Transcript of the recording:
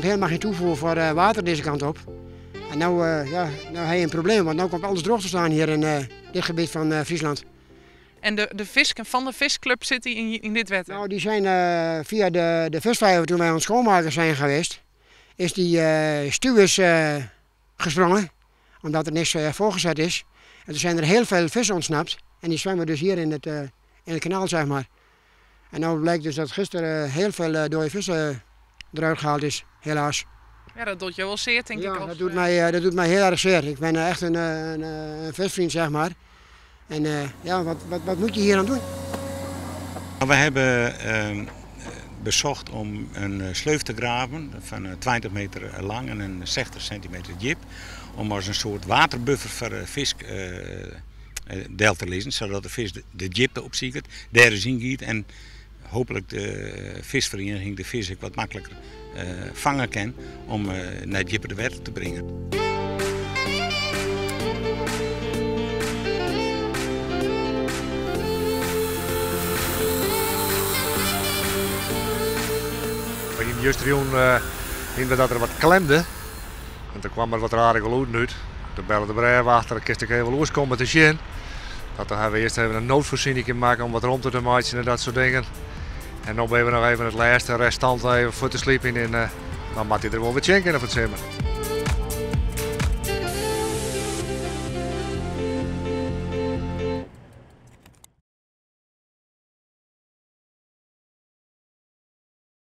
komt helemaal geen toevoer voor water deze kant op. En nou, ja, nou heb je een probleem, want nu komt alles droog te staan hier in dit gebied van Friesland. En de fisken van de visclub zitten in dit wetter? Nou, die zijn via de visvijver toen wij aan het schoonmaken zijn geweest, is die stuwers gesprongen, omdat er niks voorgezet is. En toen zijn er heel veel vissen ontsnapt en die zwemmen dus hier in het kanaal, zeg maar. En nou blijkt dus dat gisteren heel veel dode vissen eruit gehaald is, helaas. Ja, dat doet je wel zeer, denk ja, ik. Als, dat doet mij heel erg zeer. Ik ben echt een visvriend, zeg maar. En ja, wat moet je hier aan doen? We hebben bezocht om een sleuf te graven van 20 meter lang en een 60 centimeter diep. Om als een soort waterbuffer voor vis deel te lezen, zodat de vis de diepte opziet, daar eens in gaat en hopelijk de visvereniging de vis ook wat makkelijker vangen kan om naar het dieper water te brengen. Juist toen dat er wat klemde en toen kwam er wat rare geluiden uit. Toen belde de breinwachter, dan kist ik even los komen te zien. Dat dan hebben we eerst even een noodvoorziening maken om wat rond te maken en dat soort dingen. En dan hebben we nog even het laatste restant even voor te sliepen en dan moet hij er wel weer zien kunnen voor het zimmer.